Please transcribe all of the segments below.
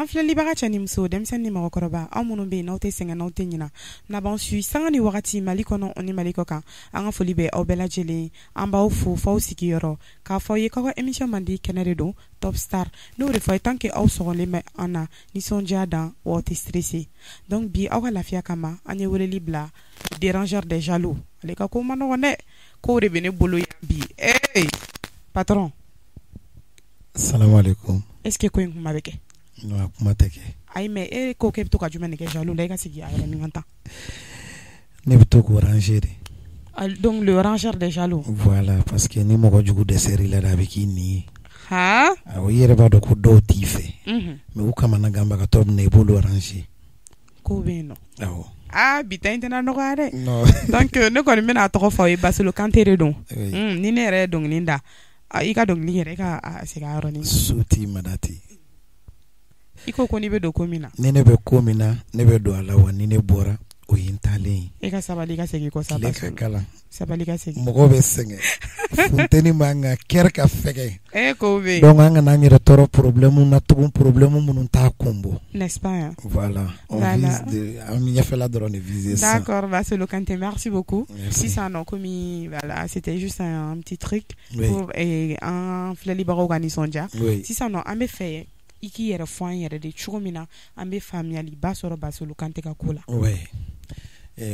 Filɛlibaga cɛ ni muso, denmisɛnnin ni mɔgɔkɔrɔba, aw minnu bɛ yen n'aw tɛ sɛgɛn, n'aw tɛ ɲina, n'a b'an su sanga ni wagati Mali kɔnɔ ni Mali kɔ kan, an ka foli bɛ aw bɛɛ lajɛlen. An b'aw fo f'aw sigiyɔrɔ k'a fɔ aw ye k'aw ka émission mandi kɛnɛ de don, Top Star. N'o de fɔ ye, tant que aw sɔgɔlen bɛ an na, nisɔndiya dan wa aw tɛ stressé. Donc bi, aw ka lafiya kama, an ye weleli bila dérangeur des jaloux. Ale ka ko ma nɔgɔn dɛ, kow de bɛ ne bolo yan bi. Ee patron! Salamalekun. Est ce que ko in kuma bɛ kɛ? Non, a kuma tɛ kɛ. Ayi, mais e ko k'e bɛ to ka jumɛn de kɛ jaloux la? E ka sigi a yɛrɛ ni ka tan. Ne bɛ to k'o ranger de. Donc le rangeur des jaloux. Voilà, parce que ni mɔgɔ jugu dɛsɛr'i la de, a bɛ k'i nin ye. Han? Awɔ, i yɛrɛ b'a dɔn ko dɔw t'i fɛ, mais u kamanaganbagatɔ bɛ na, i b'olu ranger. Kow bɛ yen nɔ. Awɔ. Aa, bi ta in tɛna nɔgɔya dɛ. Non. Donc ne kɔni bɛna a tɔgɔ fɔ aw ye, Basolo Kante de don. Oui. Ni ne yɛrɛ ye dɔnkili da, i ka dɔnkili yɛrɛ, e ka a segin a yɔrɔnin kan. Suti Madati. I ko ko n'i bɛ don ko min na. Ni ne bɛ ko min na, ne bɛ don a la, wa ni ne bɔra, o ye n taalen ye. E ka sabali, i ka segin kɔ sa. Tile ka Basolo. kalan. Sabali, ka segin. Mɔgɔ bɛ sɛgɛn, funteni b'an kan, kɛrɛ ka fɛgɛn. E ko bɛ yen. Donc an kana an yɛrɛ tɔɔrɔ problème na tugun, problème minnu t'a kun bɔ. N'est-ce pas, hein? Voilà, on Voilà. vise de, an bɛ ɲɛfɛla dɔrɔn de viser sisan. D'accord, Basolo Kante, merci beaucoup. Merci. Sisan nɔ, komi voilà, c'était juste un petit truc pour an filɛlibagaw ka nisɔndiya. Sisan nɔ, an bɛ fɛ i k'i yɛrɛ fɔ an yɛrɛ de cogo min na an bɛ faamuyaliba sɔrɔ Basolo Kante ka ko la. Oui.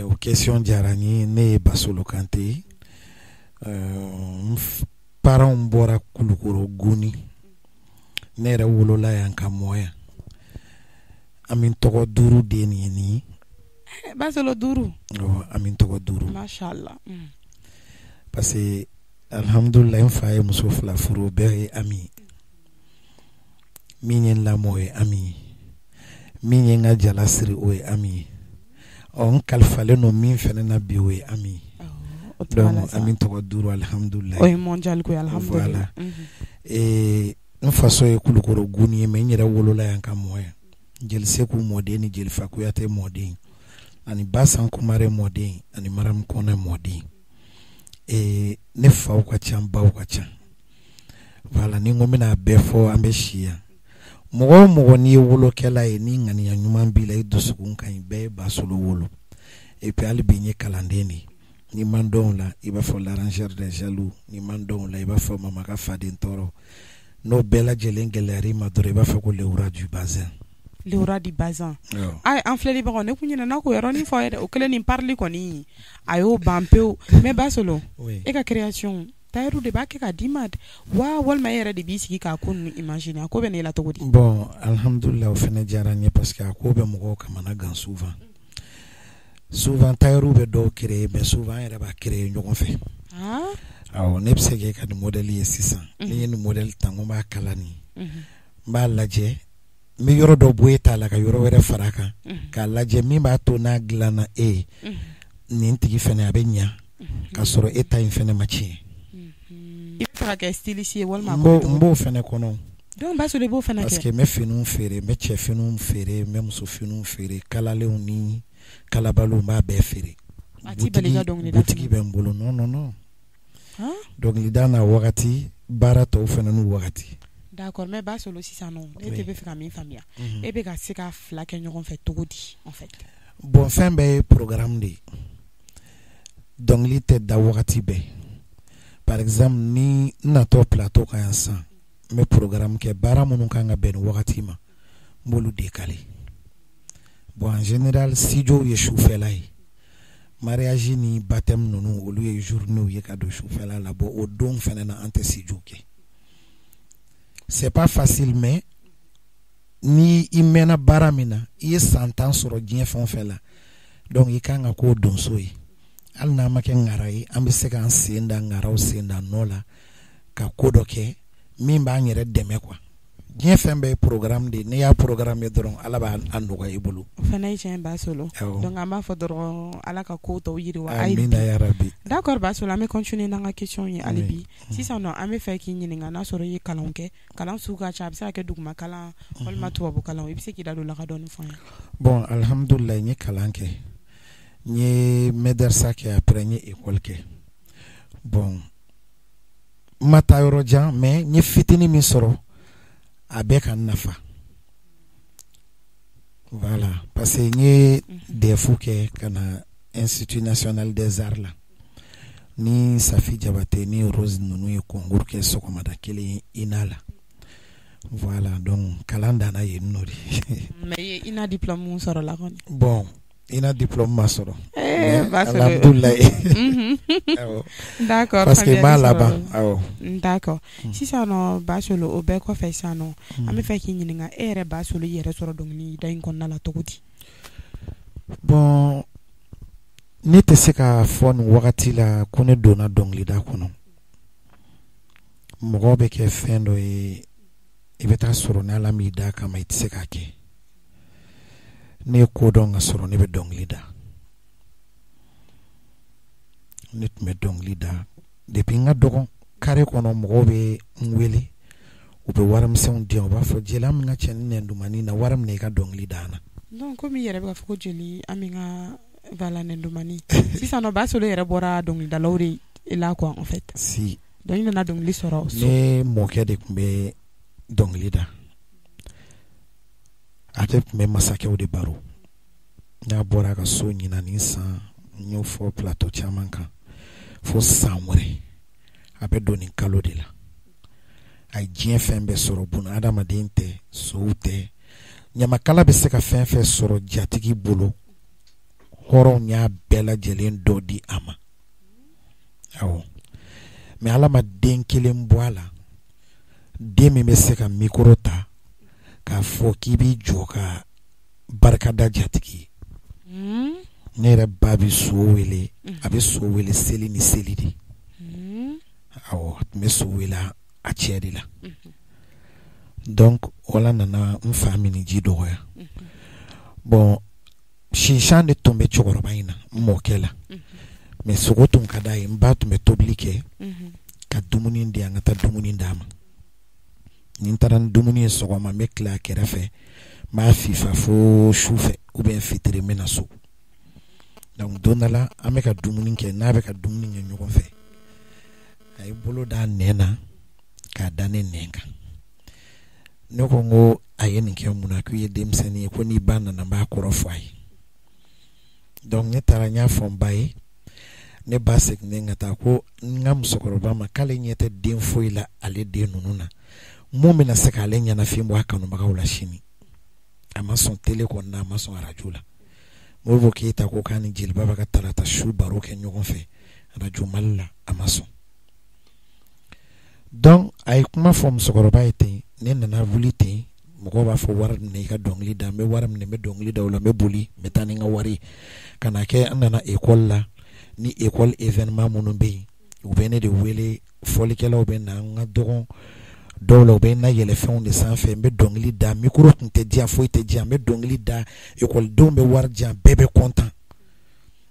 O question diyara n ye. Ne ye Basolo Kante ye. N parents bɔra Kulukoro Goni. Ne yɛrɛ wolola yan ka mɔ yan. An bɛ tɔgɔ duuru den ye nin ye. Basolo duuru. Awɔ, an bɛ tɔgɔ duuru. Mashallah. Parce que alhamdulilayi, n fa ye muso fila furu, o bɛɛ ye Ami ye. Min ye n lamɔ, o ye Ami ye. Min ye n ka jala siri, o ye Ami ye. Ɔ, n kalifalen don min fɛnɛ na bi, o ye Ami ye. O tuma la Donc sa. an bɛ tɔgɔ duuru, alhamdulilayi. O ye mondial ko ye, alhamdulillah. Voilà. N faso ye Kulukoro Goni ye, mais n yɛrɛ wolola yan ka mɔ yan. Jeli Seku mɔden ni Jelifa Kuyate mɔden ani Basan Kumare mɔden ani Maramu Kɔnɛ mɔden. Ne faw ka ca, n baw ka ca. Voilà, ni n ko n bɛna a bɛɛ fɔ, an bɛ si yan. Mɔgɔ o mɔgɔ n'i ye wolokɛla ye, ni ŋaniya ɲuman b'i la, i dusukun ka ɲi, bɛɛ ye Basolo wolo. Et puis hali bi n ye kalanden de ye. N'i man dɔn o la, i b'a fɔ l'arrangeur des jaloux. N'i man dɔn o la, i b'a fɔ mama ka faden tɔɔrɔ. N'o bɛɛ lajɛlen gɛlɛyara i ma dɔrɔn, i b'a fɔ ko le roi du bazin. Le roi du bazin. Awɔ. Ay, an filɛlibagaw, ne kun ɲinɛna k'o yɔrɔnin fɔ aw ye dɛ. O kɛlen ni parili kɔni, a y'o ban pewu. Mais Basolo, e ka création, tailleur de b'a kɛ k'a d'i ma wa, walima e yɛrɛ de b'i sigi k'a ko ninnu imaginer? A ko bɛ ne la cogo di? Bon, alhamdulilah, o fɛnɛ diyara n ye, parce que a ko bɛ mɔgɔw kamana gan souvent. Souvent tailleur bɛ dɔw créer, mais souvent an yɛrɛ b'a créer ɲɔgɔn fɛ. Awɔ, ne bɛ se k'e ka nin modèle ye sisan. Ni n ye nin modèle ta, n ko n b'a kala nin ye. N b'a lajɛ, n bɛ yɔrɔ dɔ bɔ e ta la ka yɔrɔ wɛrɛ fara a kan, k'a lajɛ min b'a to n'a dilanna e ye, nin tigi fɛnɛ a bɛ ɲa k'a sɔrɔ e ta in fɛnɛ ma tiɲɛ. I bɛ fɛ ka kɛ styliste ye walima? N b'o fɛnɛ kɔnɔ. Donc Basolo, i b'o fɛnɛ kɛ. Parce que n bɛ finiw feere, n bɛ cɛ finiw feere, n bɛ muso finiw feere, kalalenw ni kalabaliw, n b'a bɛɛ feere. A t'i bali i ka dɔnkilida? Butigi bɛ n bolo. Non, non, non. Dɔnkilida n'a wagati, baara tɔw fɛnɛ n'u wagati. D'accord, mais Basolo, sisan nɔ, ne tɛ bɛ fɛ ka min faamuya, e bɛ ka se ka fila kɛ ɲɔgɔn fɛ cogo di en fait? Bon, fɛn bɛɛ ye programme de ye. Dɔnkili tɛ da wagati bɛɛ. Par exemple, ni n natɔ plateau kan yan sisan, n bɛ programme kɛ, baara minnu kan ka bɛn nin wagati ma, n b'olu décaler. Bon, en général, studio ye sufɛla ye. Mariage ni baptême ninnu, olu ye journée ye ka don sufɛla la. Bon, o don fɛnɛ na, an tɛ studio kɛ. C'est pas facile, mais ni i mɛnna baara min na, i ye san 10 sɔrɔ diɲɛ fɛn o fɛn la, donc i kan ka k'o donso ye. Hali n'an ma kɛ ŋara ye, an bɛ se k'an sen da ŋaraw sen da nɔ la ka ko dɔ kɛ min b'an yɛrɛ dɛmɛ quoi. Diɲɛ fɛn bɛɛ ye programme de ye. N'i y'a programme ye dɔrɔn, Ala b'a nɔgɔya i bolo. O fana ye tiɲɛ, Basolo. Awɔ. Donc an b'a fɔ dɔrɔn, Ala ka ko tɔw yiriwa hali bi. Amina yarabi. D'accord Basolo, an bɛ continuer n'an ka question ye hali bi. Sisan nɔ, an bɛ fɛ k'i ɲininka n'a sɔrɔ i ye kalanw kɛ. Kalan sugu ka ca, a bɛ se ka kɛ duguma kalan walima tubabu kalan. I bɛ se k'i da don o la ka dɔɔni fɔ an ye? Bon, alhamdulilayi, n ye kalan kɛ. N ye médersa kɛ, après n ye école kɛ. Bon, n ma taa yɔrɔ jan, mais n ye fitinin min sɔrɔ, a bɛ ka n nafa. Voilà, parce que n ye DEF kɛ ka na Institut national des arts la ni Safi Jabate ni Rose ninnu ye concours kɛ sɔgɔmada kelen INA la. Voilà, donc kalan danna yen nɔ de. Mais i ye INA diplôme sɔrɔ la kɔni? Bon, INA diplôme ma sɔrɔ. Alhamdulilayi. D'accord. Parce que n m'a laban. Awɔ. D'accord. Sisan nɔ Basolo, o bɛɛ kɔfɛ sisan nɔ, an bɛ fɛ k'i ɲininka, e yɛrɛ Basolo, i yɛrɛ sɔrɔ dɔnkili da in kɔnɔna la cogo di? Bon, ne tɛ se k'a fɔ nin wagati la ko ne donna dɔnkilida kɔnɔ. Mɔgɔ bɛ kɛ fɛn dɔ ye, i bɛ taa sɔrɔ ni Ala m'i da kama, i tɛ se k'a kɛ. Ne ye ko dɔn ka sɔrɔ ne bɛ dɔnkili da. Ne tun bɛ dɔnkili da depuis n ka dɔgɔn. Carré kɔnɔ, mɔgɔw bɛ n wele, u bɛ warimisɛnw di yan, u b'a fɔ jeli an ka cɛ ni nɛn dumani na, wari minɛ i ka dɔnkili da an na. Donc komi i yɛrɛ bɛ k'a fɔ ko jeli an bɛ ka voilà nɛn dumani, sisan nɔ Basolo yɛrɛ bɔra dɔnkilidalaw de la quoi, en fait. Si. Donc i nana dɔnkili sɔrɔ so. Ne mɔkɛ de tun bɛ dɔnkili da. Ale tun bɛ masakɛw de baro. N'a bɔra a ka so ɲinan nin san, n y'o fɔ plateau caman kan, fo san wɛrɛ a bɛ don nin kalo de la. A ye diɲɛ fɛn bɛɛ sɔrɔ, buna adamaden tɛ, sow tɛ, ɲamakala bɛ se ka fɛn fɛn sɔrɔ jatigi bolo, hɔrɔnw y'a bɛɛ lajɛlen dɔ di a ma. Awɔ, mais Ala ma den kelen bɔ a la, den min bɛ se ka micro ta k'a fɔ k'i b'i jɔ ka barika da jatigi ye. Ne yɛrɛ ba bɛ so wele, a bɛ so wele seli ni seli de. Awɔ, a tun bɛ so wele a cɛ de la. Donc wala nana n fa min ji dɔgɔya. Bon, sinsan de tun bɛ cɛkɔrɔba in na, n mɔkɛ la, mais sogo tun ka d'a ye. N ba tun bɛ tobili kɛ ka dumuni di yan, ka taa dumuni d'a ma. Ni n taara ni dumuni ye sɔgɔma, n bɛ tila a kɛrɛfɛ, n b'a fifa fo su fɛ ou bien fitiri, n bɛ na so. Donc don dɔ la, an bɛ ka dumuni kɛ, n'a bɛ ka dumuni kɛ ɲɔgɔn fɛ, a ye bolo da nɛn na k'a da ne nɛn kan. Ne ko n ko a ye nin kɛ mun na? K'u ye denmisɛnnin ye, ko n'i ba nana, n b'a kɔrɔ fɔ a ye. Donc ne taara, n y'a fɔ n ba ye. Ne ba seginnen ka taa ko n ka musokɔrɔba ma k'ale ɲɛ tɛ den foyi la ale den ninnu na mun bɛna se k'ale ɲɛnafin bɔ a kanubagaw la sini. A ma sɔn télé kɔni, a ma sɔn arajo la. Modibo Keyita ko k'a ni jeliba bɛ ka tarata su baro kɛ ɲɔgɔn fɛ arajo Mali la, a ma sɔn. Donc a ye kuma fɔ musokɔrɔba ye ten. Ne nana wuli ten, mɔgɔw b'a fɔ wari minɛ i ka dɔnkili da. N bɛ wari minɛ, n bɛ dɔnkili da o la, n bɛ boli, n bɛ taa ni n ka wari ka na kɛ. An nana école la, ni école événement minnu bɛ yen, u bɛ ne de wele, fɔlikɛlaw bɛ na. N ka dɔgɔn dɔw la, u bɛ n layɛlɛ fɛnw de sanfɛ, n bɛ dɔnkili da. Micro tun tɛ diyan, foyi tɛ diyan, n bɛ dɔnkili da, ekɔlidenw bɛ wari diyan, bɛɛ bɛ content.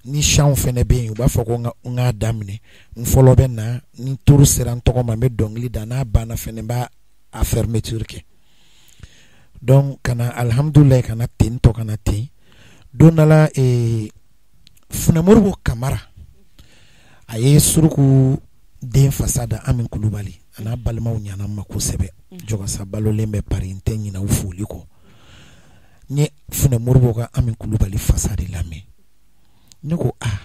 Ni chant fɛnɛ bɛ yen, u b'a fɔ ko n k'a daminɛ, n fɔlɔ bɛ na. Ni tour sera n tɔgɔ ma, n bɛ dɔnkili da, n'a banna fɛnɛ, n b'a a fermeture kɛ. Donc ka na, alihamudulilayi, ka na ten tɔ, ka na ten. Don dɔ la, Funɛ Moribo Kamara, a ye suruku den fasa da, Ami Kulubali a n'a balimaw ɲana ma kosɛbɛ. Jɔgɔsa balolen bɛ Paris, n tɛ ɲinɛ u foli kɔ. N ye Funɛ Moribo ka Ami Kulubali fasa de lamɛn. Ne ko aa,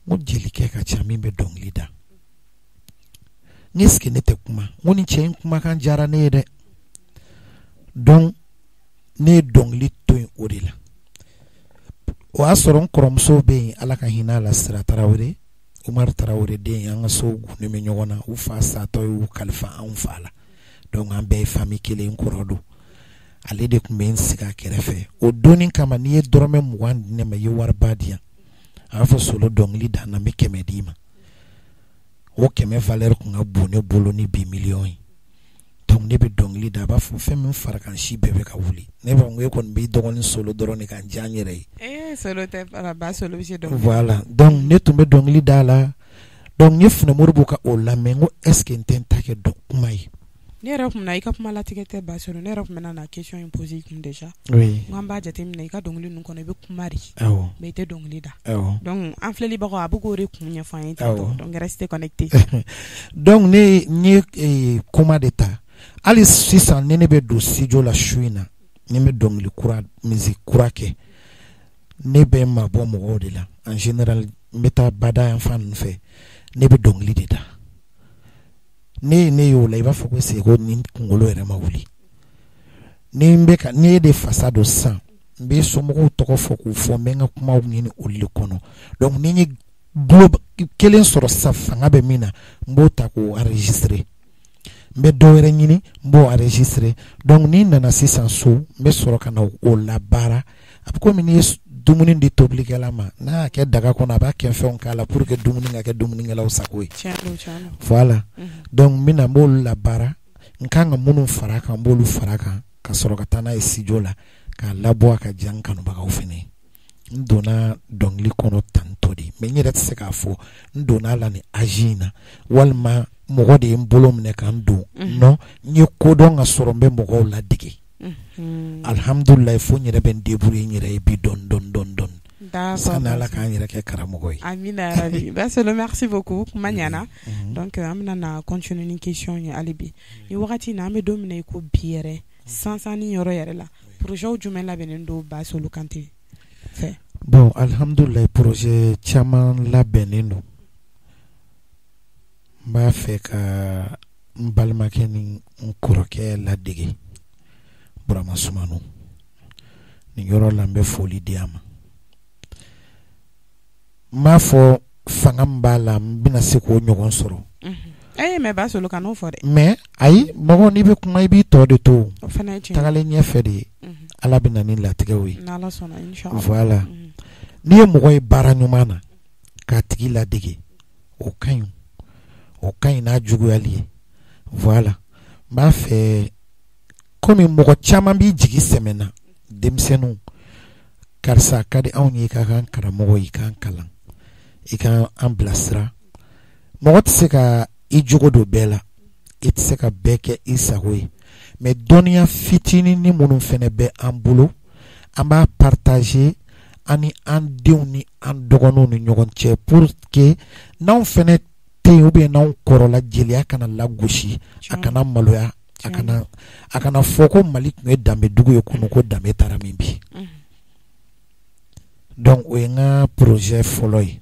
n ko jelikɛ ka ca min bɛ dɔnkili da. N est-ce que ne tɛ kuma? N ko nin cɛ in kumakan diyara ne ye dɛ. Donc ne ye dɔnkili to yen o de la. O y'a sɔrɔ n kɔrɔmuso bɛ yen, Ala ka hinɛ a la, Sira Tarawele, Umaru Tarawele den. An ka so gunnen bɛ ɲɔgɔn na. U fa satɔ y'u kalifa anw fa la, donc an bɛɛ ye famille kelen, kɔrɔ don. Ale de tun bɛ n sigi a kɛrɛfɛ o donni kama. N'i ye dɔrɔmɛ 20 di ne ma, i ye wariba di yan. A b'a fɔ Solo, dɔnkili da na, n bɛ 100 d'i ma. O 100 valeur tun ka bon ne bolo ni bi miliyɔn ye. Donc ne bɛ dɔnkili da, a b'a fɔ fɛn min fara kan, si bɛɛ bɛ ka wuli. Ne b'a fɔ e kɔni b'i dɔgɔnin Solo dɔrɔn de ka diya n yɛrɛ ye. Ee, Solo tɛ ba, Solo bɛ se dɔnkili. Voilà, donc ne tun bɛ dɔnkili da la. Donc n ye Funɛ Moribo ka o lamɛn, n ko est ce que n tɛ n ta kɛ dɔn kuma ye? Ne yɛrɛ tun na i ka kuma latigɛ tɛ Basolo, ne yɛrɛ tun bɛna na question in poser i kun déjà. Oui. N ko an b'a jateminɛ i ka dɔnkili ninnu kɔnɔ, i bɛ kuma de. Awɔ. Mais i tɛ dɔnkili da. Awɔ. Donc an filɛlibagaw, a bɛ k'o de kun ɲɛfɔ an ye Awɔ. tantôt. Donc restez connectés. Donc ne n ye kuma de ta. Hali sisan, ni ne bɛ don studio la su in na. Ni n bɛ dɔnkili kura, musique kura kɛ, ne bɛ mabɔ mɔgɔw de la. En général, n bɛ taa bada yan fan ninnu fɛ, ne bɛ dɔnkili de da. Ne y'o la, i b'a fɔ ko seko ni kunkolo yɛrɛ ma wuli. Ni n bɛ ka ne de fasa don sisan, n bɛ somɔgɔw tɔgɔ fɔ k'u fɔ, n bɛ n ka kumaw ɲini olu de kɔnɔ. Donc ni n ye gulo kelen sɔrɔ sisan, fanga bɛ min na, n b'o ta k'o enregistrer. N bɛ dɔ wɛrɛ ɲini, n b'o enregistrer. Donc ni n nana sisan so, n bɛ sɔrɔ ka na o labaara. A bɛ komi n'i ye dumuni di tobilikɛla ma, n'a y'a kɛ daga kɔnɔ, a b'a kɛ fɛnw k'a la pour que dumuni ka kɛ dumunikɛlaw sago ye. Voilà. Donc n bɛ na, n b'olu labaara. N kan ka minnu fara kan, n b'olu fara kan ka sɔrɔ ka taa n'a ye studio la k'a labɔ a ka diya n kanubagaw fɛnɛ ye. N donna dɔnkili kɔnɔ tantɔ de, mais n yɛrɛ tɛ se k'a fɔ n donna a la ni âge in na, walima mɔgɔ de ye n bolo minɛ ka n don. Non, n ye kodɔn ka sɔrɔ n bɛ mɔgɔw ladege. Alhamdulilayi, fo n yɛrɛ bɛ n débrouiller n yɛrɛ ye bi dɔɔni dɔɔni dɔɔni dɔɔni. Sani Ala k'an yɛrɛ kɛ karamɔgɔ ye. Amina yarabi. Basolo, merci beaucoup, kuma ɲɛna. Donc an bɛna na continuer ni question ye hali bi. Ni wagati in na, an bɛ don min na i ko bi yɛrɛ, sansanni yɔrɔ yɛrɛ la, projet jumɛn labɛnnen don Basolo Kante fɛ? Bon, alhamdulilayi, projet caman labɛnnen don. N b'a fɛ ka n balimakɛ ni n kɔrɔkɛ ladege, Burama Sumano. Nin yɔrɔ la, n bɛ foli di a ma. N b'a fɔ fanga min b'a la, n bɛna se k'o ɲɔgɔn sɔrɔ. Eh, mais Basolo, kan'o fɔ dɛ. Mais ayi, mɔgɔ n'i bɛ kuma, i b'i tɔ de to. O fana ye tiɲɛ. Tagalen ɲɛfɛ de ye, Ala bɛ na ni latigɛw ye. N'Ala sɔnna, inchallah. Voilà. N'i ye mɔgɔ ye baara ɲuman na, k'a tigi ladege, o ka ɲi, o ka ɲi n'a juguyali ye. Voilà. N b'a fɛ, komi mɔgɔ caman b'i jigi sɛmɛ na, denmisɛnninw, karisa ka di anw ye, i ka kan karamɔgɔ, i k'an kalan, i ka an bilasira. Mɔgɔ tɛ se ka i jogo don bɛɛ la, i tɛ se ka bɛɛ kɛ i sago ye, mais dɔnniya fitinin ni minnu fɛnɛ bɛ an bolo, an b'a partager an ni an denw ni an dɔgɔninw ni ɲɔgɔn cɛ, pour que n'anw fɛnɛ tɛ yen ou bien n'anw kɔrɔla, jeliya kana lagosi, a kana maloya, a kana fɔ ko Mali tun ye danbedugu ye kunun, ko danbe taara min bi. Donc o ye n ka projet fɔlɔ ye.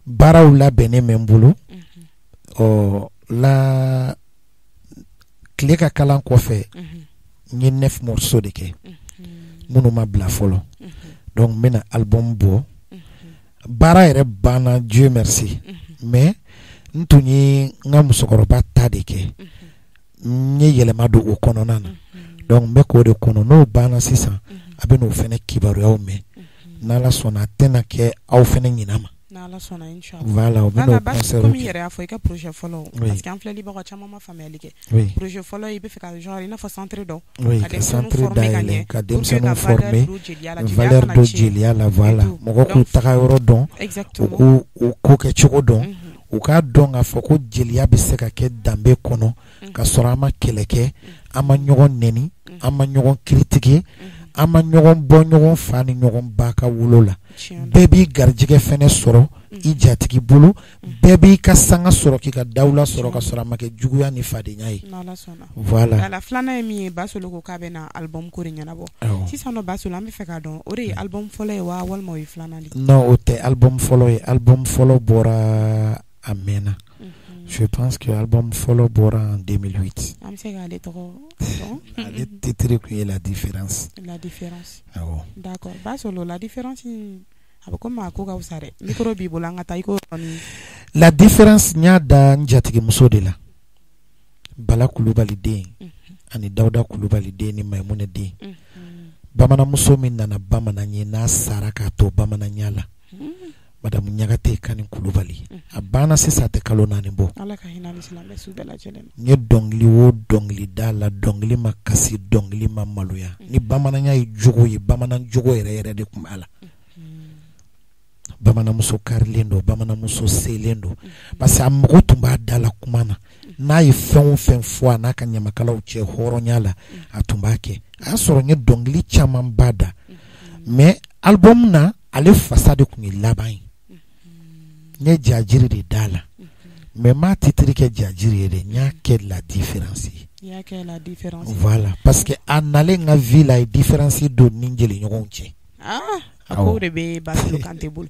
Baaraw labɛnnen bɛ n bolo. Ɔ la, tile ka kalan kɔfɛ, n ye neuf morceaux de kɛ minnu ma bila fɔlɔ. Donc n bɛna album bɔ. Baara yɛrɛ banna, Dieu merci, mais n tun ye n ka musokɔrɔba ta de kɛ, n ye yɛlɛma don o kɔnɔna na. Donc n bɛ k'o de kɔnɔ. N'o banna sisan, a bɛ n'o fɛnɛ kibaruyaw mɛn. N'Ala sɔnna, a tɛna kɛ aw fɛnɛ ɲina ma. N'Ala sɔnna, inchallah. Voilà, o bɛ Voilà, n'o basi concert komi i kɛ. yɛrɛ y'a fɔ, i ka projet fɔlɔ, parce que an filɛlibagaw caman ma faamuyali kɛ. Projet fɔlɔ, i bɛ fɛ ka genre i n'a fɔ centre dɔ, Oui, ka ka denmisɛnninw centre former ka dayɛlɛ, ɲɛ ka pour que denmisɛnninw ka valeur former, don jeliya la, jeliya valeur kana don tiɲɛ jeliya la. et Voilà, tout. mɔgɔ k'u Donc taga yɔrɔ dɔn, u k'u u ko kɛ cogo dɔn, u k'a dɔn k'a fɔ ko jeliya bɛ se ka kɛ danbe kɔnɔ ka sɔrɔ an ma kɛlɛ kɛ, an ma ɲɔgɔn nɛni, an ma ɲɔgɔn critiquer, an ma ɲɔgɔn bɔ ɲɔgɔn fa ni ɲɔgɔn ba ka wolo la. Tiɲɛ don. Bɛɛ b'i garijɛgɛ fɛnɛ sɔrɔ i jatigi bolo, bɛɛ b'i ka sanga sɔrɔ, k'i ka dawula sɔrɔ, ka sɔrɔ a ma kɛ juguya ni fadenya ye. N'Ala sɔnna. Voilà. Voilà, filanan ye min ye, Basolo ko k'a bɛna album ko de ɲɛnabɔ. Awɔ. Sisan nɔ, Basolo, an bɛ fɛ k'a dɔn, o de ye album fɔlɔ ye wa, walima o ye filanan de ye? Non, o tɛ album fɔlɔ ye. Album fɔlɔ bɔra a mɛnna. Je pense que album fɔlɔ bɔra en 2008. An bɛ se k'ale tɔgɔ dɔn? Ale titre tun ye La Différence. La Différence. Awɔ. D'accord, Basolo, La Différence in, a bɛ komi a ko ka fisa dɛ. Micro b'i bolo, an ka taa i k'o yɔrɔnin. La Différence, n y'a da n jatigimuso de la, Bala Kulubali den ani Dawuda Kulubali den ni Mayimunɛ den, bamananmuso min nana bamanan ye, n'a sara k'a to bamananya la, Madame Ɲagate Kani Kulubali. A banna sisan, a tɛ kalo 4 bɔ. Ala ka hinɛ ni silamɛ su bɛɛ lajɛlen na. N ye dɔnkili o dɔnkili da la, dɔnkili ma kasi, dɔnkili ma maloya. Ni bamananya ye jogo ye, bamanan jogo yɛrɛ yɛrɛ de tun b'a la. Bamananmuso karilen don, bamananmuso selen don, parce que a mago tun b'a da la kuma na. N'a ye fɛn o fɛn fɔ a n'a ka ɲamakalaw cɛ hɔrɔnya la, a tun b'a kɛ. A y'a sɔrɔ n ye dɔnkili caman ba da, mais album na, ale fasa de tun ye laban ye. N ye jajiri de da la, mais n m'a titre kɛ jajiri ye dɛ, n y'a kɛ La Différence ye. Voilà, parce que a nalen n ka vie la, a ye différence don ni jeliɲɔgɔnw cɛ. A ko de bɛ Basolo Kante bolo.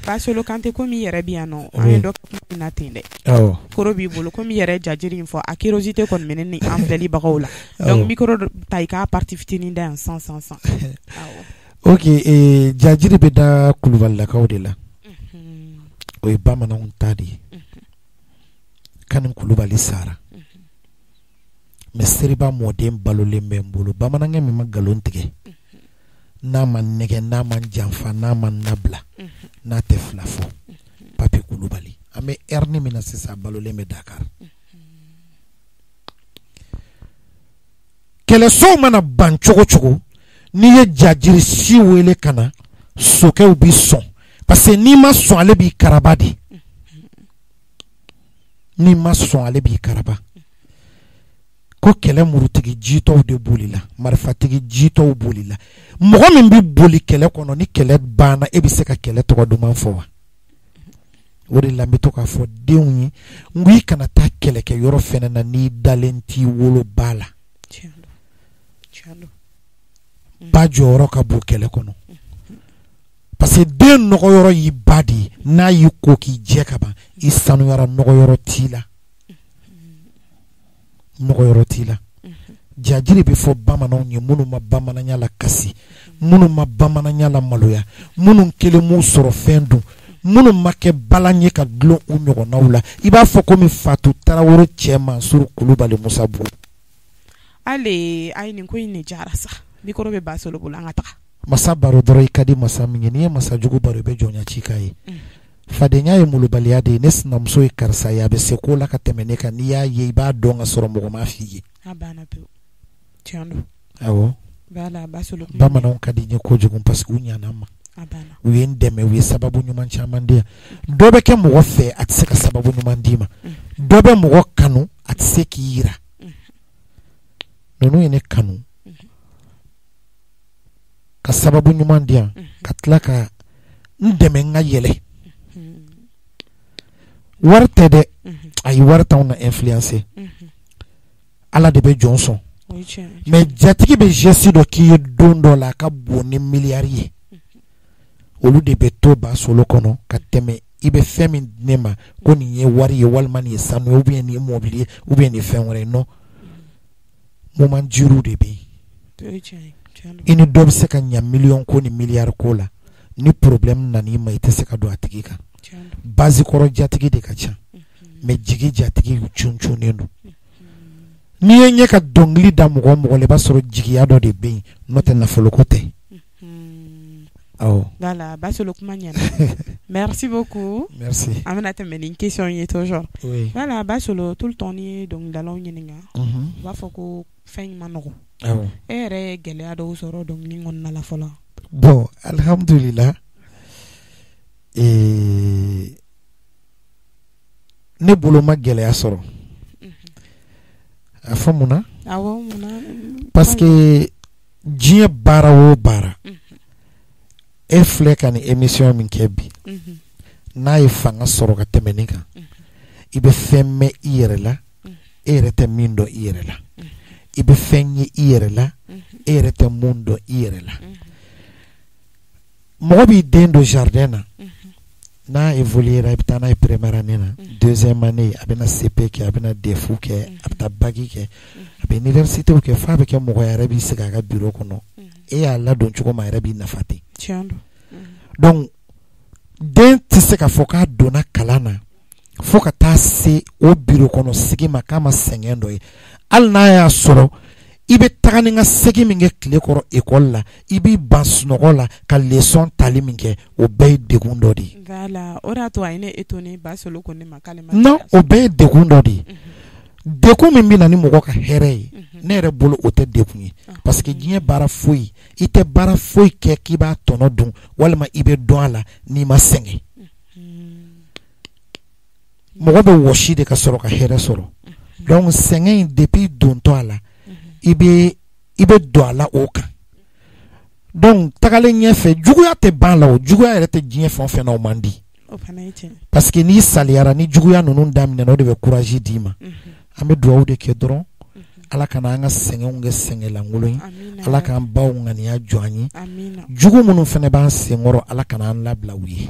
Basolo Kante, komi i yɛrɛ bɛ yan nɔ, an ye dɔ kɛ kuma in na ten dɛ. Koro b'i bolo, komi i yɛrɛ jajiri in fɔ, a curiosité kɔni bɛ ne ni an filɛlibagaw la. Donc micro ta, i k'a partie fitinin da yan san san san. Ok, jajiri bɛ da kulubalilakaw de la. O ye bamananw ta de ye. Kani Kulubali sara. Mais Seriba mɔden balolen bɛ n bolo. Bamanankɛ min ma nkalon tigɛ, n'a ma nɛgɛ, n'a ma janfa, n'a ma nabila, n'a tɛ fila fɔ, Papi Kulubali. An bɛ heure min na sisan, balolen bɛ Dakar. Kɛlɛsow mana ban cogo cogo, n'i ye jajiri si wele ka na, sokɛw bɛ sɔn, parce que n'i ma sɔn, ale b'i karaba de. N'i ma sɔn, ale b'i karaba. Ko kɛlɛ murutigi jitɔw de bolila, marifatigi jitɔw bolila. Mɔgɔ min bɛ boli kɛlɛ kɔnɔ, ni kɛlɛ banna, e bɛ se ka kɛlɛ tɔgɔ duman fɔ wa? O de la n bɛ to k'a fɔ denw ye, n ko i kana taa kɛlɛkɛ yɔrɔ fɛnɛ na n'i dalen t'i woloba la. Ba jɔyɔrɔ ka bon kɛlɛ kɔnɔ, parce que den nɔgɔyɔrɔ y'i ba de ye. N'a y'i ko k'i jɛ ka ban, i sanuyara, nɔgɔyɔrɔ t'i la, nɔgɔyɔrɔ t'i la. Jajiri bɛ fɔ bamananw ye minnu ma bamananya la kasi, minnu ma bamananya la maloya, minnu kelen m'u sɔrɔ fɛn dun, minnu ma kɛ balan ye ka dulon u ɲɔgɔnnaw la. I b'a fɔ komi Fatu Tarawele cɛ Mansuru Kulubali Musa Bugu. Ale ayi, nin ko in de jara sa. Micro bɛ Basolo bolo, an ka taga. Masa baro dɔrɔn i ka di masa min ye. N'i ye masa jugu baro, i bɛ jɔnya ci k'a ye. Fadenya ye molobaliya de ye. Ne sinamuso ye karisa ye, a bɛ se ko la ka tɛmɛ ne kan. N'i y'a ye, i b'a dɔn ka sɔrɔ mɔgɔ m'a f'i ye. A banna pewu, tiɲɛ don. Awɔ. Voilà, Basolo. Bamananw ka di n ye kojugu, parce que u ɲana n ma. U ye n dɛmɛ, u ye sababu ɲuman caman di yan. Dɔ bɛ kɛ mɔgɔ fɛ, a tɛ se ka sababu ɲuman d'i ma. Dɔ bɛ mɔgɔ kanu, a tɛ se k'i yira. Ninnu ye ne kanu ka sababu ɲuman di yan, ka tila ka n dɛmɛ n ka yɛlɛ. Wari tɛ dɛ, ayi, wari t'anw na influencer. Ala de bɛ jɔn sɔn. Mais jatigi bɛ geste dɔ k'i ye don dɔ la, a ka bon ni miliyari ye. Olu de bɛ to Basolo kɔnɔ ka tɛmɛ i bɛ fɛn min di ne ma ko nin ye wari ye, walima nin ye sanu ye, ou bien nin ye mɔbili ye, ou bien nin ye fɛn wɛrɛ ye. Non, moment dur de bɛ yen. I ni dɔ bɛ se ka ɲa miliyɔn ko ni miliyari ko la, ni problème nana i ma, i tɛ se ka don a tigi kan. Base kɔrɔ jatigi de ka ca, mais jigi jatigi cuncunnen don. N'i ye ɲɛ ka dɔnkili da mɔgɔ o mɔgɔ la, i b'a sɔrɔ jigiya dɔ de bɛ yen, n'o tɛ nafoloko tɛ. Awɔ. Voilà, Basolo, kuma ɲɛna. Merci beaucoup. Merci. An bɛna tɛmɛ ni question ye toujours. Oui. Voilà, Basolo, tout le temps n'i ye dɔnkilidalaw ɲininka, u b'a fɔ ko fɛn in ma nɔgɔn. E yɛrɛ ye gɛlɛya dɔw sɔrɔ dɔnkili kɔnɔna la fɔlɔ? Bon, alhamdulillah. Ne bolo ma gɛlɛya sɔrɔ. A fɔ mun na? Awɔ, mun na? Parce que diɲɛ baara o baara, e filɛ ka nin émission min kɛ bi, n'a ye fanga sɔrɔ ka tɛmɛ nin kan, i bɛ fɛn mɛn i yɛrɛ la, e yɛrɛ tɛ min dɔn i yɛrɛ la. I bɛ fɛn ye i yɛrɛ la, e yɛrɛ tɛ mun dɔn i yɛrɛ la. Mɔgɔ b'i den don jardin na, n'a évoluera, i bɛ taa n'a ye première année na, deuxième année, a bɛna CP kɛ, a bɛna DEF kɛ, a bɛ taa bac kɛ, a bɛ université kɛ, f'a bɛ kɛ mɔgɔ yɛrɛ b'i sigi a ka bureau kɔnɔ. E y'a ladon cogo min, a yɛrɛ b'i nafa ten. Donc den tɛ se k'a fɔ k'a donna kalan na fo ka taa se o bureau kɔnɔ sigi ma k'a ma sɛgɛn dɔ ye. Hali n'a y'a sɔrɔ i bɛ taga ni ka segin min kɛ tile kɔrɔ école la, i b'i ban sunɔgɔ la ka leçon tali min kɛ, o bɛɛ ye degun dɔ de ye. Voilà, o de y'a to a ye ne étonné. Basolo ko ne ma k'ale ma. Non, o bɛɛ ye degun dɔ de ye. Degun min bɛ na ni mɔgɔ ka hɛrɛ ye, ne yɛrɛ bolo, o tɛ degun ye, parce que diɲɛ baara foyi, i tɛ baara foyi kɛ k'i b'a tɔnɔ dun walima i bɛ dɔn a la n'i ma sɛgɛn. Mɔgɔ bɛ wɔsi de ka sɔrɔ ka hɛrɛ sɔrɔ. Donc sɛgɛn in, depuis dontɔ a la, i bɛ don a la o kan. Donc tagalen ɲɛfɛ, juguya tɛ ban la. O juguya yɛrɛ tɛ diɲɛ fɛn o fɛn na, o man di, parce que n'i saliyara, ni juguya ninnu daminɛna, o de bɛ courage d'i ma. An bɛ dugawu de kɛ dɔrɔn. Ala kana an ka sɛgɛnw kɛ sɛgɛnlankolon ye. Ala k'an baw ŋaniya jɔ an ye. Jugu minnu fana b'an senkɔrɔ, Ala kana an labila u ye.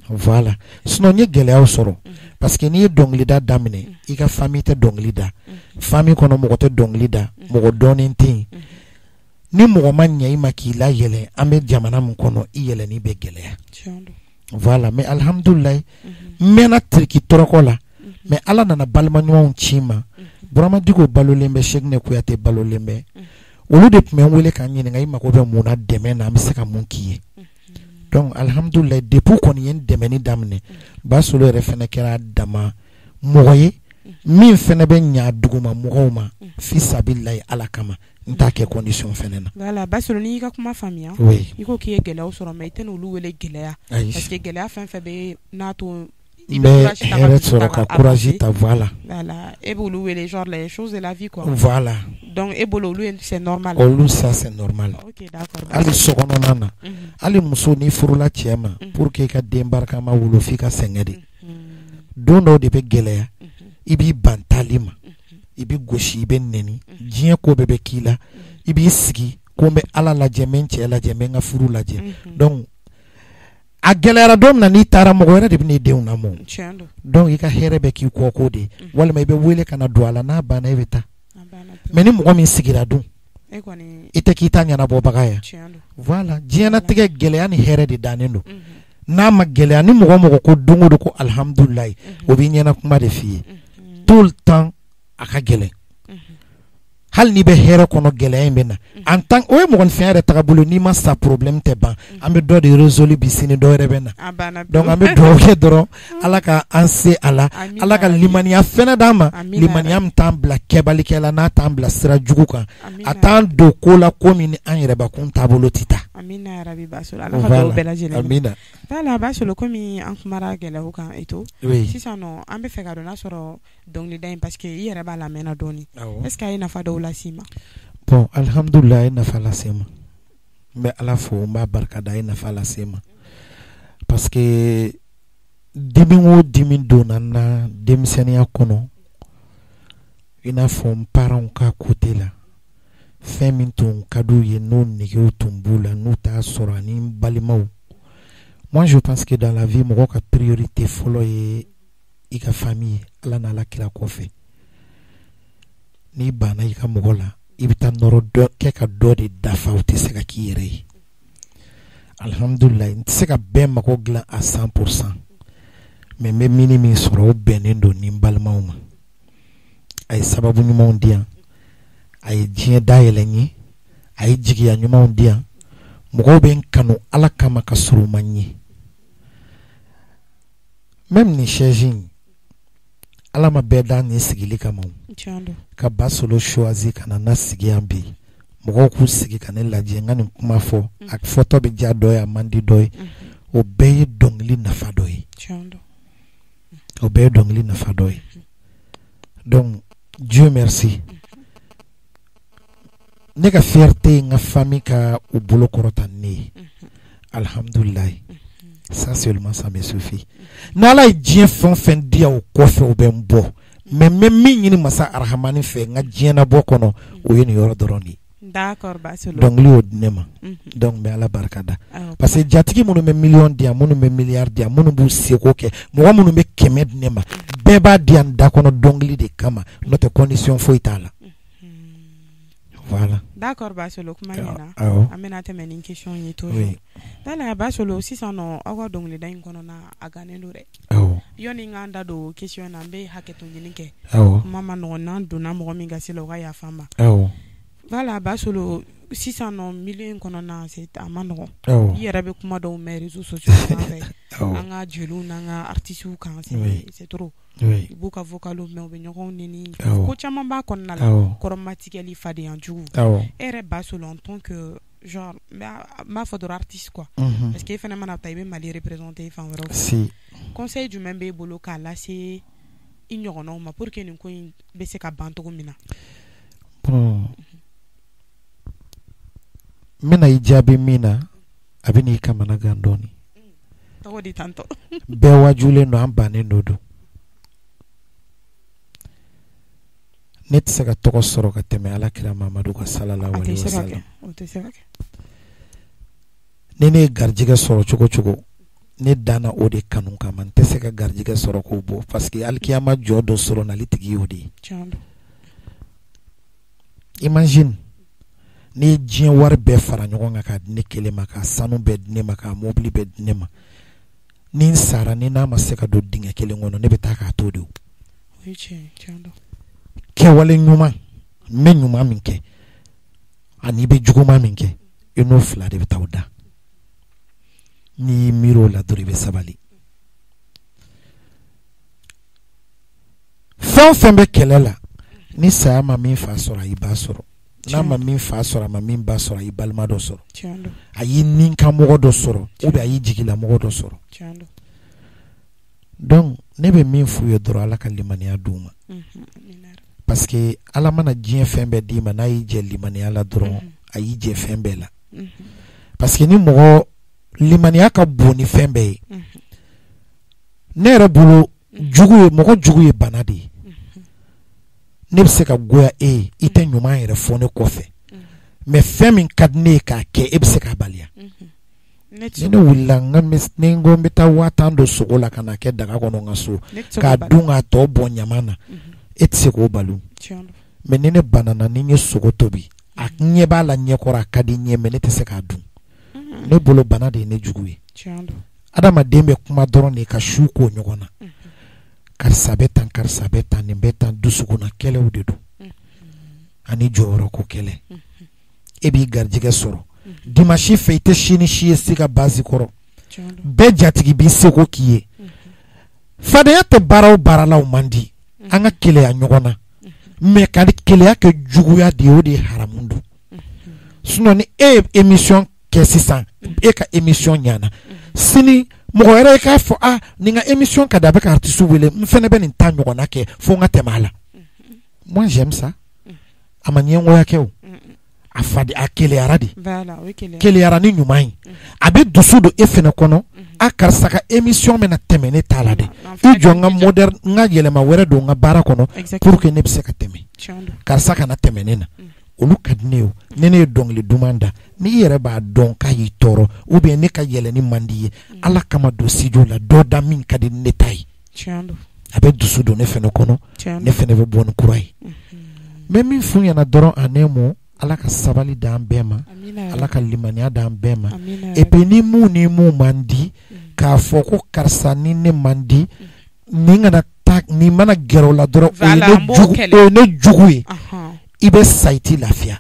Voilà, sinon n ye gɛlɛyaw sɔrɔ, parce que n'i ye dɔnkilida daminɛ, i ka famille tɛ dɔnkili da, famille kɔnɔ mɔgɔ tɛ dɔnkili da, mɔgɔ dɔnnen tɛ yen. Ni mɔgɔ ma ɲɛ i ma k'i layɛlɛn, an bɛ jamana min kɔnɔ, i yɛlɛnni bɛ gɛlɛya. Voilà, mais alhamdulilayi, n mɛnna tiriki tɔrɔkɔ la, mais Ala nana balima ɲumanw ci n ma. Burama Diko balolen bɛ, Sɛkinɛ Kuyate balolen bɛ. Olu de tun bɛ n wele ka n ɲininka: i mago bɛ mun na dɛmɛ na, an bɛ se ka mun k'i ye? Donc alhamdulilayi, depuis kɔni ye n dɛmɛni daminɛ, Basolo yɛrɛ fana kɛra dama mɔgɔ ye min fana bɛ ɲa duguma mɔgɔw ma fi sabilayi Ala kama. N t'a kɛ condition fana na. Voilà, Basolo, n'i y'i ka kuma faamuya, i ko k'i ye gɛlɛyaw sɔrɔ, mais i tɛ n'olu wele gɛlɛya, parce que gɛlɛya fɛn fɛn bɛ n'a to i bɛ hɛrɛ sɔrɔ ka courage ta, voilà. Voilà, e b'olu wele genre les choses de la vie, quoi. Voilà. Donc e bolo, olu c'est normal. Olu, ça c'est normal. OK, d'accord. Hali sokɔnɔna na, hali muso n'i furula cɛ ma, pour que i ka den barikama wolo, f'i ka sɛgɛn de. Don dɔw de bɛ gɛlɛya, i b'i ban taali ma, i bɛ gosi, i bɛ nɛni, diɲɛ ko bɛɛ bɛ k'i la, i b'i sigi ko n bɛ Ala lajɛ, n bɛ n cɛ lajɛ, n bɛ n ka furu lajɛ. Donc a gɛlɛyara don min na, n'i taara, mɔgɔ wɛrɛ de bɛ n'i denw lamɔ. Donc i ka hɛrɛ bɛ k'i kɔ ko de, walima i bɛ wele ka na don a la, n'a banna, e bɛ taa. Mais ni mɔgɔ min sigira dun, i tɛ k'i ta ɲɛnabɔbaga ye. Voilà, diɲɛnatigɛ gɛlɛya ni hɛrɛ de dannen don. N'a ma gɛlɛya, ni mɔgɔ mɔgɔ ko don o don ko alihamudulilayi, o b'i ɲɛna kuma de f'i ye. Tout le temps a ka gɛlɛn, hali n'i bɛ hɛrɛ kɔnɔ, gɛlɛya in bɛ na en tant o ye mɔgɔninfɛn yɛrɛ tagabolo. N'i ma sa, problème tɛ ban. An bɛ dɔ de résolu bi, sini dɔ wɛrɛ bɛ na. Donc an bɛ dugawu kɛ dɔrɔn, Ala ka an se a la, Ala ka limaniya fɛnɛ d'an ma, limaniya min t'an bila kɛbalikɛ la, n'a t'an bila sira jugu kan, a t'an don ko la, ko min ni an yɛrɛbakun taabolo tɛ taa. Amina yarabi. Basolo, Ala ka dugawu bɛɛ lajɛlen. Amina. Voilà, Basolo, komi an kumara gɛlɛyaw kan et tout, sisan nɔ an bɛ fɛ ka dɔn n'a sɔrɔ dɔnkilida in, parce que i yɛrɛ b'a lamɛnna dɔɔni, est ce que a ye nafa dɔw las'i ma? Bon, alhamdulilayi, a ye nafa lase n ma. N bɛ Ala fo, n b'a barika da, a ye nafa lase n ma, parce que dimi o dimi donna n na denmisɛnninya kɔnɔ, i n'a fɔ n parents ka côté la, fɛn min tun ka d'u ye, n'o negew tun b'u la, n'u t'a sɔrɔ, ani n balimaw. Moi, je pense que dans la vie, mɔgɔ ka priorité fɔlɔ ye i ka famille ye, Ala n'Ala kira kɔfɛ. N'i banna i ka mɔgɔ la, i bɛ taa nɔrɔ dɔ kɛ ka dɔ de dafa, o tɛ se ka k'i yɛrɛ ye. Alihamudulilayi, n tɛ se ka bɛɛ mago dilan à 100%, mais n bɛ mini min sɔrɔ, o bɛnnen don ni n balimaw ma. A ye sababu ɲumanw di yan, a ye diɲɛ dayɛlɛ n ye, a ye jigiya ɲumanw di yan. Mɔgɔw bɛ n kanu Ala kama ka sɔrɔ u ma n ye. Même nin chaise in, Ala ma bɛɛ da nin sigili kama. Ka Basolo choisi ka na n sigi yan bi, mɔgɔw k'u sigi ka ne lajɛ, n ka nin kuma fɔ, a fɔtɔ bɛ diya dɔ ye, a man di dɔ ye, o bɛɛ ye dɔnkili nafa dɔ ye, o bɛɛ ye dɔnkili nafa dɔ ye. Donc Dieu merci, ne ka fierté ye n ka famille ka u bolo kɔrɔta ni ne ye. Alhamdulilayi, ça seulement, ça me suffit. N'Ala ye diɲɛ fɛn o fɛn di yan o kɔfɛ, o bɛ n bɔ, mais n bɛ min ɲini masa arahamani fɛ n ka diɲɛnabɔ kɔnɔ, o ye nin yɔrɔ dɔrɔn de ye. D'accord, Basolo. Dɔnkili y'o di ne ma. Donc n bɛ Ala barika da, parce que jatigi minnu bɛ miliyɔn di yan, minnu bɛ miliyari di yan, minnu b'u seko kɛ, mɔgɔ minnu bɛ 100 di ne ma, bɛɛ b'a di yan da kɔnɔ dɔnkili de kama, n'o tɛ condition foyi t'a la. Voilà. D'accord, Basolo, kuma ɲɛna. An bɛna tɛmɛ ni question ye toujours. Voilà, Basolo, sisan nɔ, aw ka dɔnkilida in kɔnɔna a gannen don dɛ. Yɔnni n k'an da don question na, n bɛ hakɛto ɲini kɛ. Kuma ma nɔgɔn, n'an donna mɔgɔ min gasi la, o ka yafa n ma. Voilà, Basolo, sisan nɔ, milieu in kɔnɔna, c'est a ma nɔgɔn. I yɛrɛ bɛ kuma dɔw mɛn réseaux sociaux sanfɛ, an ka jeliw n'an ka artistes kan, c'est trop. I b'u ka vocaliw mɛn, u bɛ ɲɔgɔn neni, ko caman b'a kɔnɔna la, kɔrɔmatigɛli, fadenya jugu. E yɛrɛ Basolo, en tant que genre, n b'a fɔ dɔrɔn artiste quoi, parce que e fana mana taa, i bɛ Mali représenter fan wɛrɛw fɛ. Conseil jumɛn b'e bolo k'a lase i ɲɔgɔnnaw ma pour que nin ko in bɛ se ka ban cogo min na? Bon, n bɛna i jaabi min na, a bɛ n'i kamana gan dɔɔni. Tɔgɔ di tantɔ. Bɛɛ wajulen don, an bannen dɔ don. Ne tɛ se ka tɔgɔ sɔrɔ ka tɛmɛ Ala kira Mamadu kan sallallahu alaihi wasallam. Ni ne ye garijɛgɛ sɔrɔ cogo cogo, ne danna o de kanu kama, n tɛ se ka garijɛgɛ sɔrɔ k'o bɔ parce que alikiyama jɔ dɔ sɔrɔ nali tigi y'o de ye. Imagine n'i ye diɲɛ wari bɛɛ fara ɲɔgɔn kan k'a di ne kelen ma, k'a sanu bɛɛ di ne ma, k'a mobili bɛɛ di ne ma, ni n sara ni n'a ma se ka don dingɛ kelen kɔnɔ, ne bɛ taa k'a to de. Kɛwale ɲuman, n bɛ ɲuman min kɛ ani i bɛ juguman min kɛ, i n'o fila de bɛ taa o da. N'i y'i miiri o la dɔrɔn, i bɛ sabali. Fɛn o fɛn bɛ kɛlɛ la, ni saya ma min fa sɔrɔ, a y'i ba sɔrɔ. N'a ma min fa sɔrɔ, a ma min ba sɔrɔ, a y'i balima dɔ sɔrɔ, a y'i ninkanmɔgɔ dɔ sɔrɔ, ou bien a y'i jigilamɔgɔ dɔ sɔrɔ. Donc ne bɛ min f'u ye dɔrɔn, Ala ka limaniya d'u ma, parce que Ala mana diɲɛ fɛn bɛɛ d'i ma, n'a y'i jɛ limaniya la dɔrɔn, a y'i jɛ fɛn bɛɛ la. Parce que ni mɔgɔ limaniya ka bon ni fɛn bɛɛ ye. Ne yɛrɛ bolo, jugu ye, mɔgɔ jugu ye bana de ye. Ne bɛ se ka goya e ye, i tɛ ɲuman yɛrɛ fɔ ne kɔfɛ, mais fɛn min ka di ne ye k'a kɛ, e bɛ se k'a baliya. Ni ne wulila, n ka ni n ko n bɛ taa 10 000 don sogo la ka na kɛ daga kɔnɔ n ka so k'a dun k'a tɔ bɔn ɲama na, e tɛ se k'o balo. Mais ni ne banana, ni n ye sogo tobi, a ɲɛ b'a la ɲɛkɔrɔ, a ka di n ye, mais ne tɛ se k'a dun. Ne bolo, bana de ye ne jugu ye. Adamaden bɛ kuma dɔrɔn de ka su k'o ɲɔgɔn na, karisa bɛ tan, karisa bɛ tan, nin bɛ tan. Dusukunna kɛlɛw de don ani jɔyɔrɔko kɛlɛ. E b'i garijɛgɛ sɔrɔ dimanche fɛ, i tɛ si ni si ye se ka basi kɔrɔ, bɛɛ jatigi b'i seko k'i ye. Fadenya tɛ baara o baara la, o man di. An ka keleya ɲɔgɔn na, mais ka keleya kɛ juguya de ye, o de ye haramu don. Sinon ni e ye émission kɛ sisan, e ka émission ɲana, sini mɔgɔ wɛrɛ ye k'a fɔ: a nin ka émission ka di, a bɛ ka artiste wele, n fɛnɛ bɛ nin ta ɲɔgɔnna kɛ fo n ka tɛmɛ a la. Moi, j'aime ça. A ma ɲɛngoya kɛ o, a fa a keleyara de, keleyara ni ɲuman ye. A bɛ dusu don e fɛnɛ kɔnɔ: a karisa ka émission bɛna tɛmɛ ne ta la dɛ, i jɔ n ka moderne, n ka yɛlɛma wɛrɛ don n ka baara kɔnɔ pour que ne bɛ se ka tɛmɛ, karisa kana tɛmɛ ne na. Olu ka di ne ye. Ni ne ye dɔnkili duman da, n'i yɛrɛ b'a dɔn k'a y'i tɔɔrɔ, ou bien ne ka yɛlɛni man di ye, Ala kama don studio la dɔ da min ka di ne ta ye. A bɛ dusu don ne fɛnɛ kɔnɔ, ne fɛnɛ bɛ bɔ ni kura ye. N bɛ min f'u ɲɛna dɔrɔn, en un mot, Ala ka sabali d'an bɛɛ ma, Ala ka limaniya d'an bɛɛ ma. Et puis ni mun ni mun man di, k'a fɔ ko karisa ni ne man di, nin kana taa, nin mana gɛrɛ o la dɔrɔn, o ye ne jugu ye. I bɛ sa, i t'i lafiya,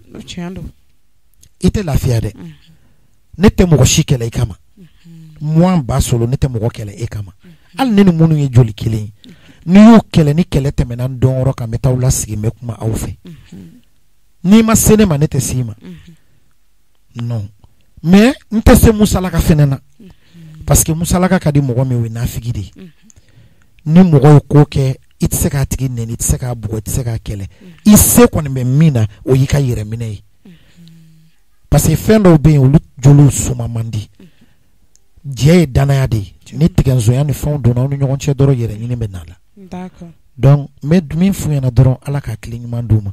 i tɛ lafiya dɛ. Ne tɛ mɔgɔ si kɛlɛ i kama. Moi ba solo, ne tɛ mɔgɔ kɛlɛ e kama. Hali ne ni minnu ye joli kelen ye, n'i y'o kɛlɛ, ni kɛlɛ tɛmɛna n dɔnyɔrɔ kan, n bɛ taa aw lasigi, n bɛ kuma aw fɛ. N'i ma se ne ma, ne tɛ s'i ma, non. Mais n tɛ se musalaka fɛnɛ na, parce que musalaka ka di mɔgɔ min, o ye nafigi de ye. Ni mɔgɔ ye ko kɛ, i tɛ se k'a tigi nɛni, i tɛ se k'a bugɔ, i tɛ se k'a kɛlɛ. I se kɔni bɛ min na, o y'i ka yɛrɛminɛ ye, parce que fɛn dɔw bɛ yen, olu joliw suma man di. Jɛ ye danaya de ye. Ni tigɛnzonya ni fɛnw donna aw ni ɲɔgɔn cɛ dɔrɔn, yɛrɛ ɲini bɛ na la. Donc n bɛ min f'u ɲɛna dɔrɔn, Ala ka tile ɲuman d'u ma.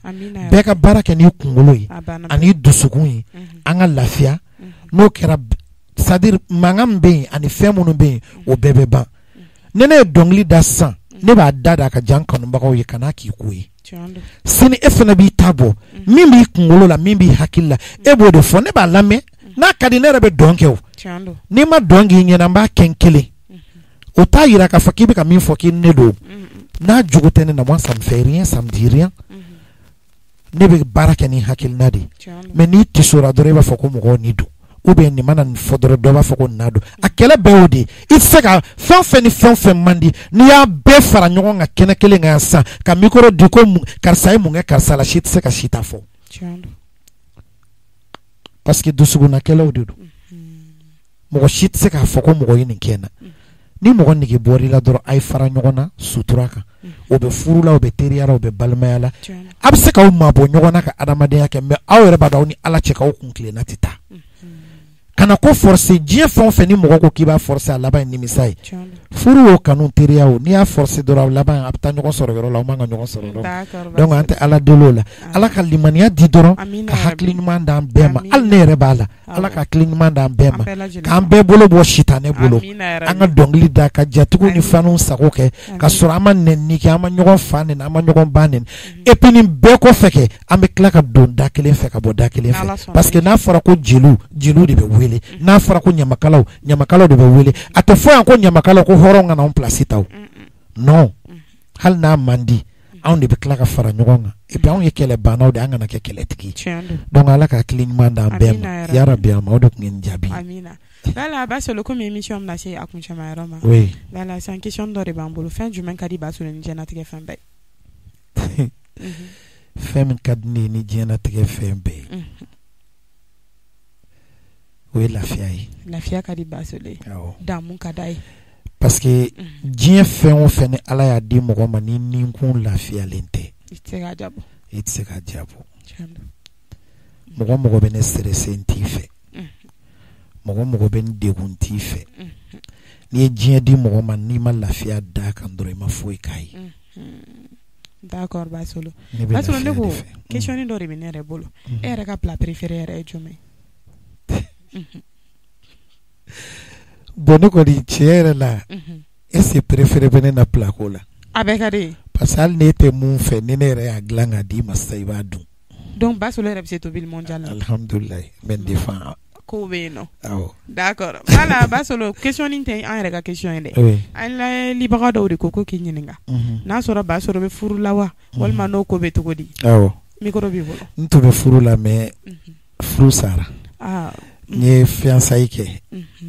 Bɛɛ ka baara kɛ n'i kunkolo ye ani dusukun ye, an ka lafiya. N'o kɛra, c'est à dire mankan min bɛ yen ani fɛn minnu bɛ yen, o bɛɛ bɛ ban. Ni ne ye dɔnkili da sisan, ne b'a da da a ka jan kanubagaw ye, ka n'a k'i ko ye. Sini e fana b'i ta bɔ, min b'i kunkolo la, min b'i hakili la, e b'o de fɔ, ne b'a lamɛn. N'a ka di ne yɛrɛ bɛ dɔn kɛ. O n'i ma dɔn k'i ɲɛna, n b'a kɛ n kelen. O t'a yira k'a fɔ k'i bɛ ka min fɔ k'i ne don. N'a jugu tɛ ne na, moi, ça me fait rien, ça me dit rien. Ne bɛ baara kɛ ni hakilina de ye. Mais n'i tisora dɔrɔn, i b'a fɔ ko mɔgɔw ni don, ou bien nin mana nin fɔ dɔrɔn, dɔ b'a fɔ ko nin na don. A kɛlɛ bɛɛ y'o de ye. I tɛ se ka fɛn o fɛn ni fɛn o fɛn man di, n'i y'a bɛɛ fara ɲɔgɔn kan kɛnɛ kelen kan yan sisan, ka micro di ko karisa ye mun kɛ karisa la, si tɛ se ka si ta fɔ, parce que dusukunna kɛlɛw de don. Mɔgɔ si tɛ se k'a fɔ ko mɔgɔ ye nin kɛ n na. Ni mɔgɔ nege bɔra i la dɔrɔn, a ye fara ɲɔgɔn na sutura kan. O bɛ furu la, o bɛ teriya la, o bɛ balimaya la. A bɛ se k'aw mabɔ ɲɔgɔn na ka adamadenya kɛ, mais aw yɛrɛ b'a dɔn aw ni Ala cɛ k'aw kun tilenna tɛ taa. Kana ko forcer. Diɲɛ fɛn o fɛn, ni mɔgɔ ko k'i b'a forcer, a laban ye nimisa ye. Furu o, kanu, teriya o, n'i y'a forcer dɔrɔn, a laban a bɛ taa ɲɔgɔn sɔrɔ yɔrɔ la, aw man ka ɲɔgɔn sɔrɔ yɔrɔ. Donc an tɛ Ala deli o la, Ala ka limaniya di dɔrɔn, ka hakili ɲuman d'an bɛɛ ma. Hali ne yɛrɛ b'a la, Ala ka hakili ɲuman d'an bɛɛ ma, k'an bɛɛ bolo bɔ sitanɛ bolo, an ka dɔnkili da ka jatigiw ni faniw sago kɛ, ka sɔrɔ an ma nɛni kɛ, an ma ɲɔgɔn fa nɛni, an ma ɲɔgɔn ba nɛni. Et puis nin bɛɛ kɔfɛ kɛ, an bɛ tila ka don da kelen fɛ ka bɔ da kelen fɛ, parce que n'a fɔra ko jeliw, jeliw de bɛ wele. N'a fɔra ko ɲamakalaw, ɲamakalaw de bɛ wele. A tɛ fɔ yan ko ɲamakalaw ko hɔrɔn ka na anw place ta o. Non, hali n'a man di, anw de bɛ tila ka fara ɲɔgɔn kan. Et puis anw ye kɛlɛbannaw de, an kana kɛ kɛlɛtigi. Donc Ala ka hakili ɲuman d'an bɛɛ ma, yarabi. A ma, o de tun ye nin jaabi. Voilà, Basolo, komi émission bɛna se a kuncɛma yɔrɔ ma. Oui. Voilà, c'est question dɔ de b'an bolo. Fɛn jumɛn ka di Basolo ni diɲɛlatigɛ fɛn bɛɛ? Fɛn min ka di ne ye ni diɲɛlatigɛ fɛn bɛɛ ye, o ye lafiya ye. Lafiya ka di Basolo ye, damu ka d'a ye. Parce que diɲɛ fɛn o fɛn, ni Ala y'a di mɔgɔ ma, ni ninkun lafiyalen tɛ, i tɛ se k'a jabɔ. I tɛ se k'a jabɔ. Mɔgɔ mɔgɔ bɛ ne stressé, n t'i fɛ. Mɔgɔ mɔgɔ bɛ n degun, t'i fɛ. N'i ye diɲɛ di mɔgɔ ma, n'i ma lafiya d'a kan dɔrɔn, i ma foyi k'a ye. D'accord, Basolo. Basolo, ne ko question dɔ de bɛ ne yɛrɛ bolo. E yɛrɛ ka plat préféré yɛrɛ ye jumɛn? Bon, ne kɔni, tiɲɛ yɛrɛ la, est ce que préféré bɛ ne na plat ko la? A bɛɛ ka di. Parce que hali n'e tɛ mun fɛ, ni ne yɛrɛ y'a dilan k'a d'i ma sisan, i b'a dun. Donc Basolo yɛrɛ bɛ se tobili mondial la. Alhamdulilayi, n bɛ n défend. Kow bɛ yen nɔ. Awɔ. D'accord, voilà, Basolo, question nin tɛ an yɛrɛ ka question ye dɛ. An layɛlibaga dɔw de ko k'i ɲininka n'a sɔrɔ Basolo bɛ furu la wa, walima n'o ko bɛ cogo di? Awɔ. Micro b'i bolo. N tun bɛ furu la, mais furu sara. N ye fiançailles kɛ,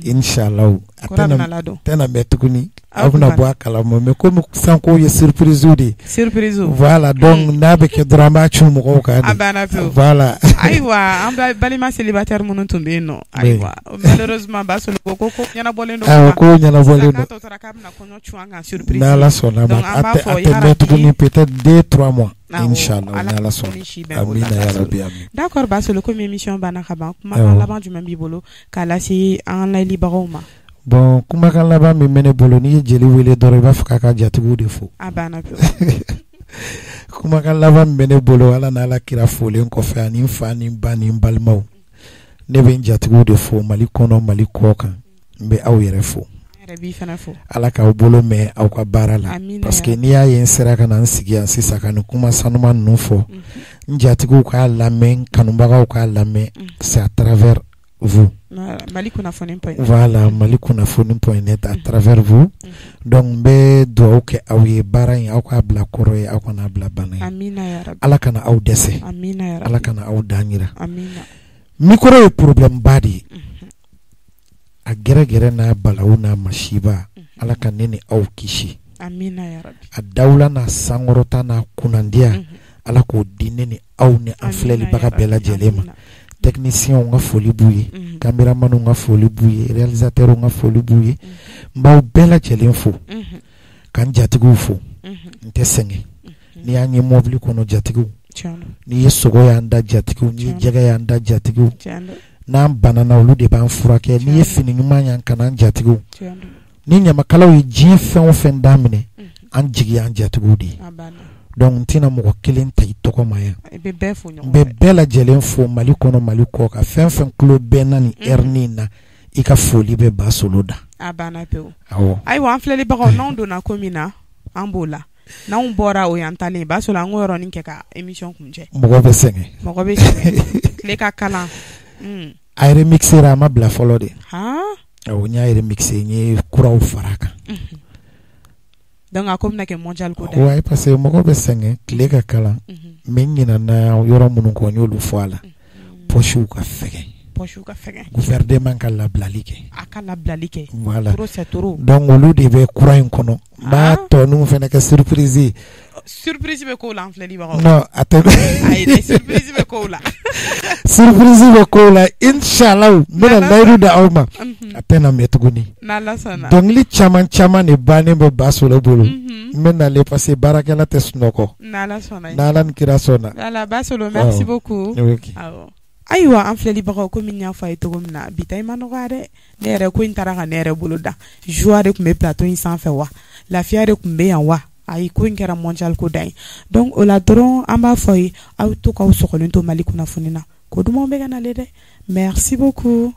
inchallah a tɛna mɛn tuguni, aw bɛna bɔ a kalama. Mais komi sisan ko ye surprise de ye. Surprise. Voilà, donc n'a bɛ kɛ dɔrɔn, an b'a cun mɔgɔw kan de. A banna pewu. Voilà. Ayiwa, an balima célibataire minnu tun bɛ yen nɔ, ayiwa, malheureusement Basolo ko ko ɲɛnabɔlen don. Awɔ, ko ɲɛnabɔlen don. K'a tɔ tora k'a bɛna kɔɲɔ cun an kan surprise. N'Ala sɔnna ma, a tɛ mɛn tuguni, peut-être 2, 3 mois, inchallah, n'Ala sɔnna. Amina yarabi, amin. D'accord, Basolo, komi émission banna ka ban, kumakan laban jumɛn b'i bolo k'a lase an layɛlibagaw ma? Bon, kumakan laban min bɛ ne bolo, n'i ye jeli wele dɔrɔn, i b'a fɔ k'a ka jatigiw de fo. A banna pewu. Kumakan laban min bɛ ne bolo, Ala n'Ala kira folen kɔfɛ, ani n fa ni n ba ni n balimaw, ne bɛ n jatigiw de fo Mali kɔnɔ, Mali kɔ kan. N bɛ aw yɛrɛ fo. Ala k'aw bolo mɛn aw ka baara la, parce que n'i y'a ye n sera ka na n sigi yan sisan ka nin kuma sanuman ninnu fɔ, n jatigiw k'a lamɛn, kanubagaw k'a lamɛn, c'est à travers vous. Mali kunnafoni point. Voilà, Mali kunnafoni.net, à travers vous. Donc n bɛ dugawu kɛ aw ye, baara in, aw k'a bila kɔrɔ ye, aw kana bila bana ye. Amina yarabi. Ala kana aw dɛsɛ. Amina yarabi. Ala kana aw dan yira. Amina. Micro ye problème ba de ye. A gɛrɛgɛrɛ n'a balawu n'a masiba, Ala ka ne ni aw kisi. Amina yarabi. A dawula n'a sankɔrɔta n'a kunnandiya, Ala k'o di ne ni aw ni an filɛlibaga bɛɛ lajɛlen ma. Techniciens ka foli b'u ye, caméramanw ka foli b'u ye, réalisateurs ka foli b'u ye. N b'aw bɛɛ lajɛlen fo, ka n jatigiw fo. N tɛ sɛgɛn n'i y'an ye mobili kɔnɔ, jatigiw. N'i ye sogo y'an da, jatigiw. N'i ye jɛgɛ y'an da, jatigiw. N'an banana, olu de b'an furakɛ. N'i ye fini ɲuman y'an kana, an jatigiw. Ni ɲamakalaw ye diɲɛ fɛn o fɛn daminɛ, an jigi y'an jatigiw de ye. Donc n tɛna mɔgɔ kelen ta i tɔgɔ ma yan, n bɛ bɛɛ lajɛlen fo Mali kɔnɔ, Mali kɔ kan. Fɛn fɛn tulo bɛɛ na nin heure in na, i ka foli bɛ Basolo da. A banna pewu. Awɔ. Ayiwa, an filɛlibagaw, n'anw donna ko min na, an b'o la. N'anw bɔra, o y'an talen. Basolo, an k'o yɔrɔnin kɛ ka émission kuncɛ. Mɔgɔ bɛ sɛgɛn. Mɔgɔ bɛ sɛgɛn, tile ka kalan. A remixer, a ma bila fɔlɔ de. Awɔ, n y'a remixer, n ye kuraw fara a kan. Donc a ko bɛna kɛ mondial ko da. Ouais, parce que mɔgɔ bɛ sɛgɛn, tile ka kalan. Mais n ɲinɛna yɔrɔ minnu kɔ, n y'olu fɔ a la. Poches ka fɛgɛn. Poches ka fɛgɛn. Gouvernement ka labilali kɛ. A ka labilali kɛ. Voilà. Trop c'est trop. Donc olu de bɛ kura in kɔnɔ. N b'a tɔ ninnu fana kɛ surprise ye. Surprise bɛ kow la, an filɛlibagaw. Non, a tɛ. Ayi dɛ, surprise bɛ kow la. Surprise bɛ kow la, inchallah. N bɛna layidu di aw ma. A tɛna mɛn tuguni. N'Ala sɔnna. Dɔnkili caman caman de bannen bɛ Basolo bolo. N bɛ nalen, parce que baarakɛla tɛ sunɔgɔ. N'Ala sɔnna. N'Ala ni kira sɔnna. Voilà, Basolo, merci beaucoup. Ok. Awɔ. Ayiwa, an filɛlibagaw, komi n y'a fɔ a ye cogo min na, bi ta i ma nɔgɔya dɛ. Ne yɛrɛ ko in taara ka ne yɛrɛ bolo da. Joie de tun bɛ plateau in sanfɛ wa, lafiya de tun bɛ yan wa, ayi, ko in kɛra mondial ko da ye. Donc o la dɔrɔn, an b'a fɔ ye, aw to k'aw sɔgɔlen to Mali kunnafoni na, ko dumanw bɛ ka nalen dɛ. Merci beaucoup.